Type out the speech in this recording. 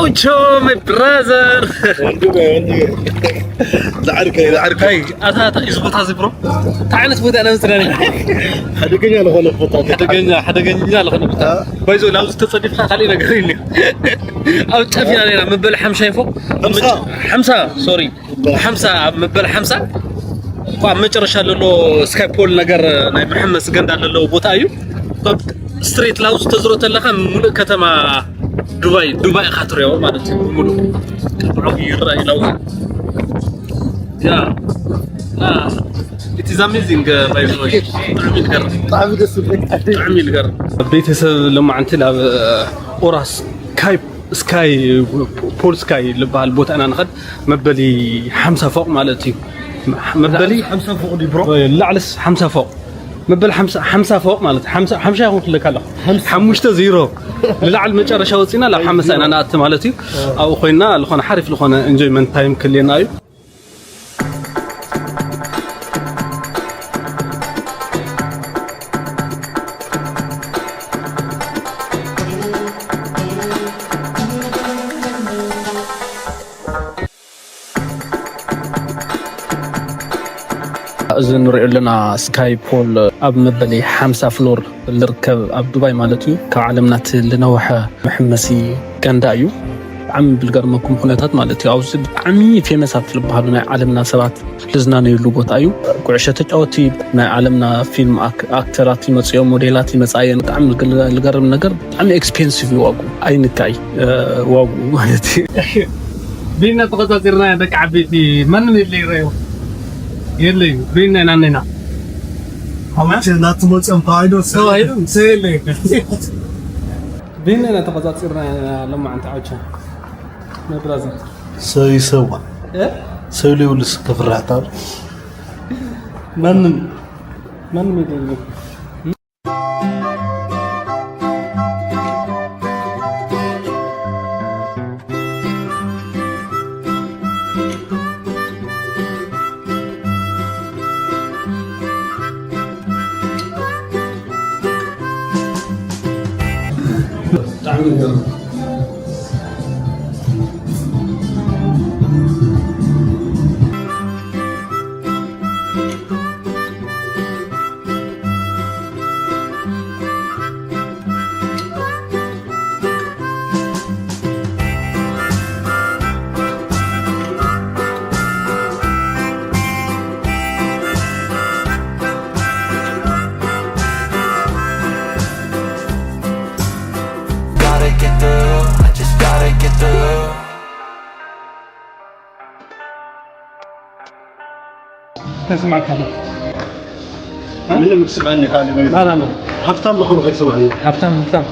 ኦቾ፣ my brother። ወንድሜ፣ ወንድሜ። ዝዓርከይ፣ ዝዓርከይ። ኣይ ኣታ ኣታ እዚ ቦታ እዚ ብሮ እንታይ ዓይነት ቦታ ኢና መስለኒ? ሓደገኛ ዝኾነ ቦታ። ሓደገኛ ሓደገኛ ዝኾነ ቦታ። ባይዞ ላውዝ ተጸዲፍካ ካልእ ነገር እዩ። ኣብ ጫፍ ኢና ኔና መበል ሓምሻይ ፎቕ። ሓምሳ። ሓምሳ፣ ሶሪ። ሓምሳ ኣብ መበል ሓምሳ እኮ ኣብ መጨረሻ ዘሎ ስካይ ፖል ነገር ናይ መሐመስ ገንዳ ዘለዎ ቦታ እዩ። ስትሬት ላውዝ ተዝሮ ተለኻ ሙሉእ ከተማ ዱባይ ዱባይ ኢኻ ትሪኦ ማለት እዩ። ሙሉእ ብዕቑ ይረኣይ ላውዝ። ያ። It is amazing, uh, by the way. ብጣዕሚ ይገርም። ብጣዕሚ ደስ ዝብል። ብጣዕሚ ይገርም። ቤተሰብ ለማዓንቲ ናብ ኦራስ ካይ ስካይ ፖል ስካይ ዝበሃል ቦታ ኢና ንኸድ። መበሊ ሓምሳ ፎቕ ማለት እዩ። መበሊ ሓምሳ ፎቕ ድዩ ብሮ? ላዕልስ ሓምሳ ፎቕ፣ መበል ሓምሳ ሓምሳ ፎቕ ማለት ሓምሳ ሓምሳ ይኹን ክልካ ኣለኹ። ሓሙሽተ ዜሮ ንላዕሊ መጨረሻ ወፂና ናብ ሓምሳ ኢና ንኣቲ ማለት እዩ። ኣብኡ ኮይና ዝኾነ ሓሪፍ ዝኾነ ኢንጆይመንት ታይም ክልየና እዩ። እዚ ንሪኦ ኣለና ስካይ ፖል ኣብ መበሊ ሓምሳ ፍሎር ዝርከብ ኣብ ዱባይ ማለት እዩ። ካብ ዓለምና እቲ ዝነውሐ መሐመሲ ገንዳ እዩ። ብጣዕሚ ብልገርመኩም ኩነታት ማለት እዩ። ኣብዚ ብጣዕሚ ፌመሳት ዝበሃሉ ናይ ዓለምና ሰባት ዝዝናነየሉ ቦታ እዩ። ኩዕሾ ተጫወቲ፣ ናይ ዓለምና ፊልም ኣክ- ኣክተራት ይመፅኡ፣ ሞዴላት ይመፃ እየን። ብጣዕሚ ዝገርም ነገር ብጣዕሚ ኤክስፔንሲቭ እዩ ዋጉ፣ ኣይንካይ ዋጉ ማለት እዩ። ቢና ተቆፃፂርና ደቂ ዓበይቲ ማንም የለ ይረዩ የለ እዩ ቢና ኢና ኔና ሓማት ናቲ መፅኦም ተዋሂዶ ተዋሂዶ? ሰየለ ቢና ኢና ተቆፃፂርና ሎማዓንቲ ዓውቻ ናይ ብራዘር ሰይ ሰዋ ሰው ሊውልስ ክፍራታ ማንም ማንም የለ Gotta get through, I just gotta get through. ተስማዕካ ምንም ክስምዐኒ ካልእ ነገር ናና ሃብታም ዝኾኑ ከይሰማዕኒ ሃብታም ሃብታም